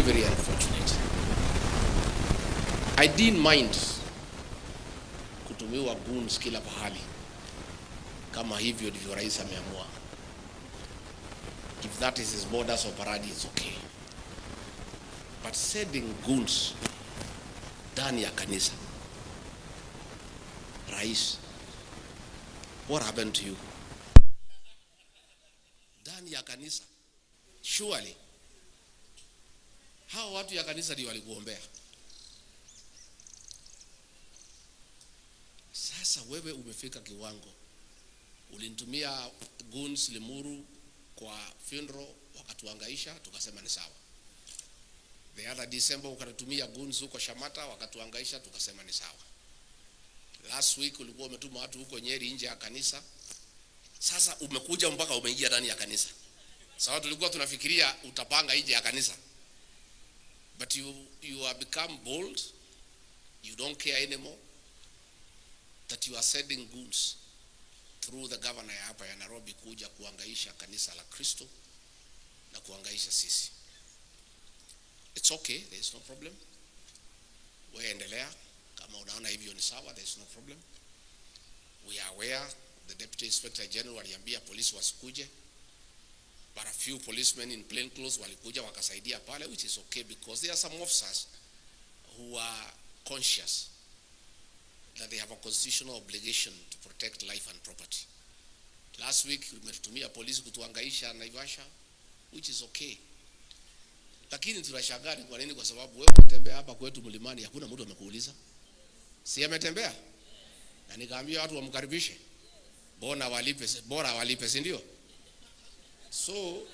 very unfortunate. I didn't mind kutumiwa goons kila pahali, kama hivyo ndivyo rais ameamua. If that is his modus operandi, it's okay. But sending goons ndani ya kanisa, Rais, what happened to you? Ndani ya kanisa, surely hao watu ya kanisa ndio walikuombea. Sasa wewe umefika kiwango, ulinitumia goons Limuru kwa funeral, wakatuhangaisha, tukasema ni sawa. The other December ukatutumia goons huko Shamata, wakatuhangaisha, tukasema ni sawa. Last week ulikuwa umetuma watu huko Nyeri nje ya kanisa. Sasa umekuja mpaka umeingia ndani ya kanisa. Sawa, tulikuwa tunafikiria utapanga nje ya kanisa. But you have become bold. You don't care anymore that you are sending goons through the governor ya hapa ya Nairobi kuja kuhangaisha kanisa la Kristo na kuhangaisha sisi. It's okay, there is no problem. Wewe endelea, kama unaona hivyo ni sawa, there is no problem. We are aware the Deputy Inspector General aliambia polisi wasikuje, but a few policemen in plain clothes walikuja wakasaidia pale, which is okay because there are some officers who are conscious that they have a constitutional obligation to protect life and property. Last week umetutumia polisi kutuhangaisha Naivasha, which is okay. Lakini tunashangaa ni kwa nini? Kwa sababu wewe unatembea hapa kwetu mlimani, hakuna mtu amekuuliza. Si ametembea? Na nikaambia watu wamkaribishe. Bona walipe, bora walipe, si ndio? So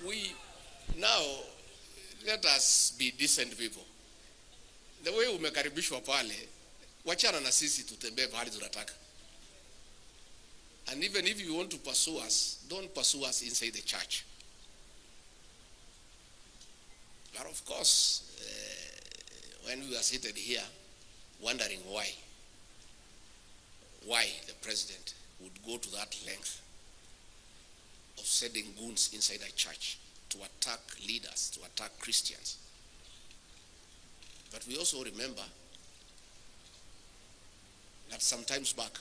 we now let us be decent people. The way umekaribishwa pale, wachana na sisi tutembee pahali tunataka. And even if you want to pursue us, don't pursue us inside the church. But of course, when we are seated here, wondering why the president would go to that length of sending goons inside a church to attack leaders, to attack Christians. But we also remember that sometimes back,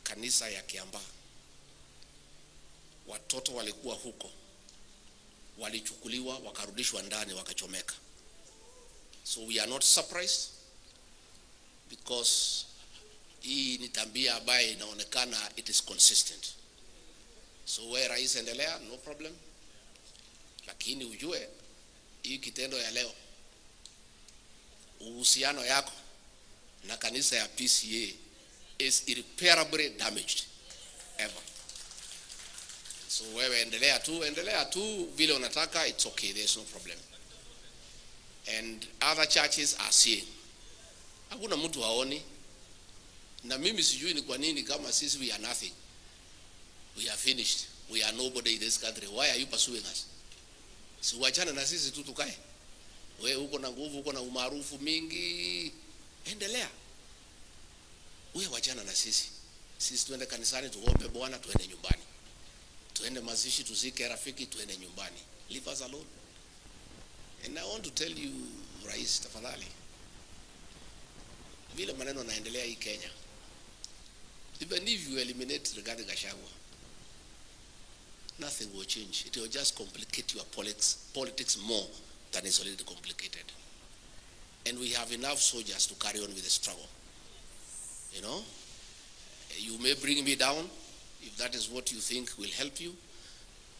kanisa ya Kiambaa, watoto walikuwa huko, walichukuliwa, wakarudishwa ndani, wakachomeka. So we are not surprised because hii ni tabia ambayo inaonekana it is consistent. So we rais, endelea, no problem. Lakini ujue hii kitendo ya leo, uhusiano yako na kanisa ya PCA is irreparably damaged ever. So wewe endelea tu vile unataka, it's okay, there's no problem. And other churches are seeing. Hakuna mtu haoni. Na mimi sijui ni kwa nini kama sisi we are nothing. We are finished. We are nobody in this country. Why are you pursuing us? Si wachana na sisi tu tukae. Wewe uko na nguvu, uko na umaarufu mingi. Endelea. Wewe wachana na sisi. Sisi tuende kanisani tuombe Bwana, tuende nyumbani. Tuende mazishi, tuzike rafiki, tuende nyumbani. Leave us alone. And I want to tell you, Rais, tafadhali, vile maneno naendelea hii Kenya, even if you eliminate Rigathi Gachagua, nothing will change. It will just complicate your politics more than it's already complicated. And we have enough soldiers to carry on with the struggle. You know, you may bring me down if that is what you think will help you,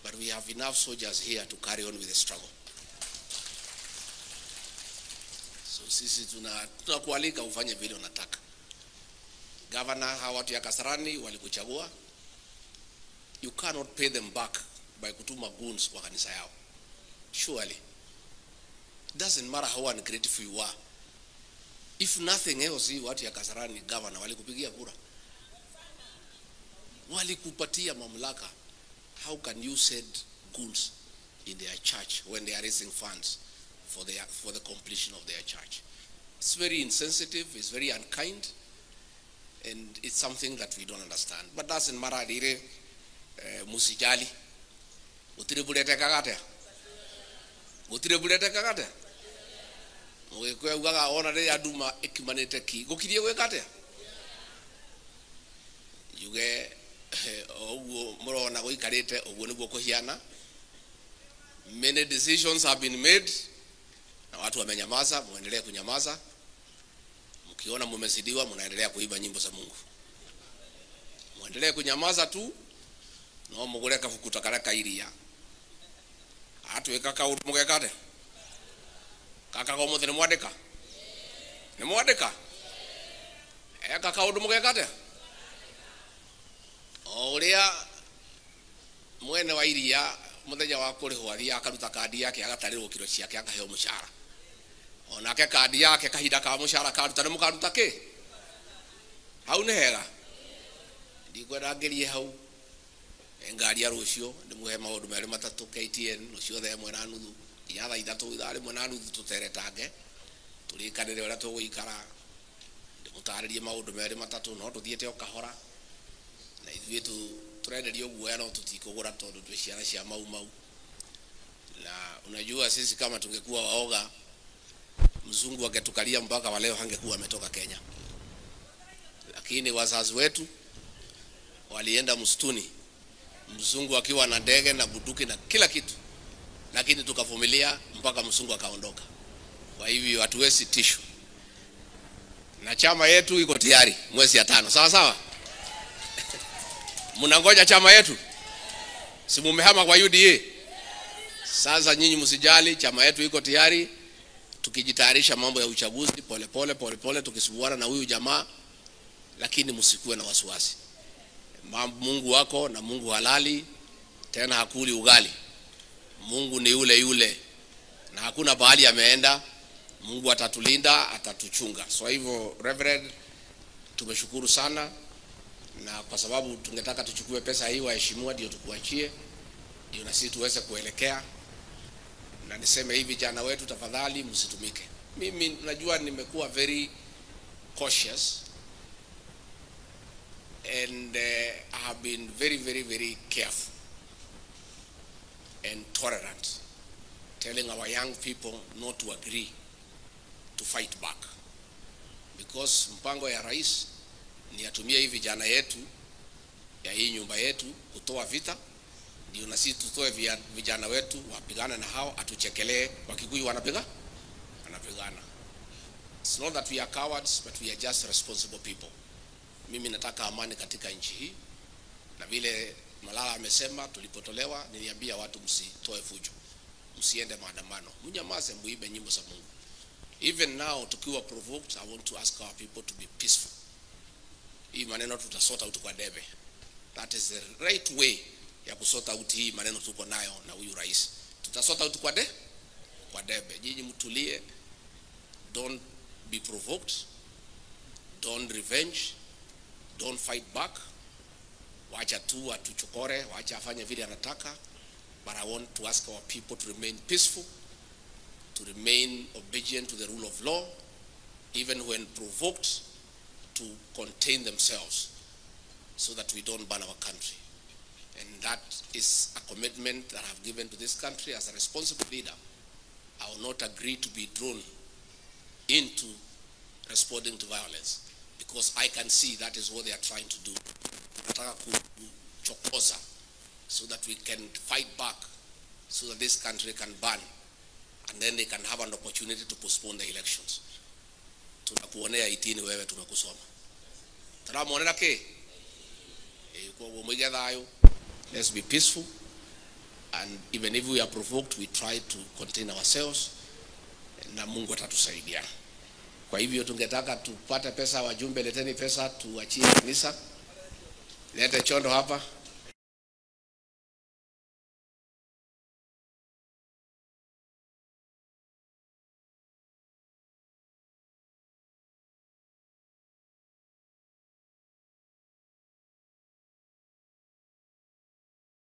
but we have enough soldiers here to carry on with the struggle. So sisi tunakualika ufanye vile unataka. Governor, hawa watu ya Kasarani walikuchagua. You cannot pay them back by kutuma goons kwa kanisa yao. Surely. Doesn't matter how ungrateful you are. If nothing else, hii watu ya Kasarani governor walikupigia kura. Walikupatia mamlaka. How can you send goons in their church when they are raising funds for the completion of their church? It's very insensitive, it's very unkind, and it's something that we don't understand. But doesn't matter, really. Musijali. Gutire buretekaga atia? Gutire buretekaga atia? Mugikuyu augaga ona riria nduma ikimanite ki gukirie gwika atia? Njuge oguo murona guikarite uguo niguo kuhiana. Many decisions have been made na watu wamenyamaza, muendelee kunyamaza. Mkiona mumezidiwa mnaendelea kuimba nyimbo za Mungu. Muendelee kunyamaza tu no mugure kabuku ta karia ka iria. Atwika kaundu mugeka atia? Kaka ga umuthi ni mwandika? Ni mwandika? Eka kaundu mugeka atia? O uria mwene wa iria muthenya wa kurihwo athiaga akaruta kandi yake agatarirwo kiro ciake akaheo mucara. Onake kandi yake kahinda ka mucara karuta ni mukaruta ki? Hau ni hega. Ndikwenda ngerie hau. Ngari ya rucio ndimuhe maundu meri matatu KTN rucio thaa 1:30 nginya thaa 3 ithaa 1:30 tuteretange turikanire uria tuguikara ndimutaririe maundu meri matatu no tuthiete o kahora na ithuĩ turenderio guoya no tutikugura tondu twi ciana cia Mau Mau. Na unajua sisi kama tungekuwa waoga mzungu angetukalia mpaka wa leo hangekuwa ametoka Kenya, lakini wazazi wetu walienda msituni mzungu akiwa na ndege na bunduki na kila kitu, lakini tukavumilia mpaka mzungu akaondoka. Kwa hivyo hatuwezi tishu, na chama yetu iko tayari mwezi ya 5. Sawa sawa? Mnangoja chama yetu? Si mumehama kwa UDA? Sasa nyinyi msijali, chama yetu iko tayari. Tukijitayarisha mambo ya uchaguzi pole pole pole pole, tukisubuana na huyu jamaa, lakini msikuwe na wasiwasi. Mungu wako na Mungu halali, tena hakuli ugali. Mungu ni yule yule na hakuna bahali ameenda. Mungu atatulinda, atatuchunga. So hivyo Reverend, tumeshukuru sana, na kwa sababu tungetaka tuchukue pesa hii waheshimiwa ndio tukuachie, ndio na sisi tuweze kuelekea. Na niseme hivi, vijana wetu tafadhali msitumike. Mimi najua nimekuwa very cautious and I have been very, very, very careful and tolerant, telling our young people not to agree to fight back, because mpango ya rais ni atumie hivi vijana yetu ya hii nyumba yetu kutoa vita, ndio na sisi tutoe vijana wetu wapigane na hao, atuchekelee. Wakikuyu wanapiga, wanapigana. It's not that we are cowards, but we are just responsible people. Mimi nataka amani katika nchi hii, na vile Malala amesema tulipotolewa, niliambia watu msitoe fujo, msiende maandamano, mnyamaze, muibe nyimbo za Mungu. Even now tukiwa provoked, I want to ask our people to be peaceful. Hii maneno tutasort out kwa debe. That is the right way ya kusort out hii maneno tuko nayo na huyu rais. Tutasort out kwa kwa debe. Nyinyi mtulie, don't be provoked, don't revenge, don't fight back. Wacha tu atuchokore, wacha afanye vile anataka. But I want to ask our people to remain peaceful, to remain obedient to the rule of law, even when provoked, to contain themselves so that we don't burn our country. And that is a commitment that I have given to this country as a responsible leader. I will not agree to be drawn into responding to violence, because I can see that is what they are trying to do. Nataka kuchokoza so that we can fight back, so that this country can burn, and then they can have an opportunity to postpone the elections. Tunakuonea itini wewe, tumekusoma. Turamuonera ki? Kwa mwige thayo. Let's be peaceful, and even if we are provoked, we try to contain ourselves, na Mungu atatusaidia. Kwa hivyo tungetaka tupate pesa, wajumbe leteni pesa tuachie kanisa. Lete chondo hapa.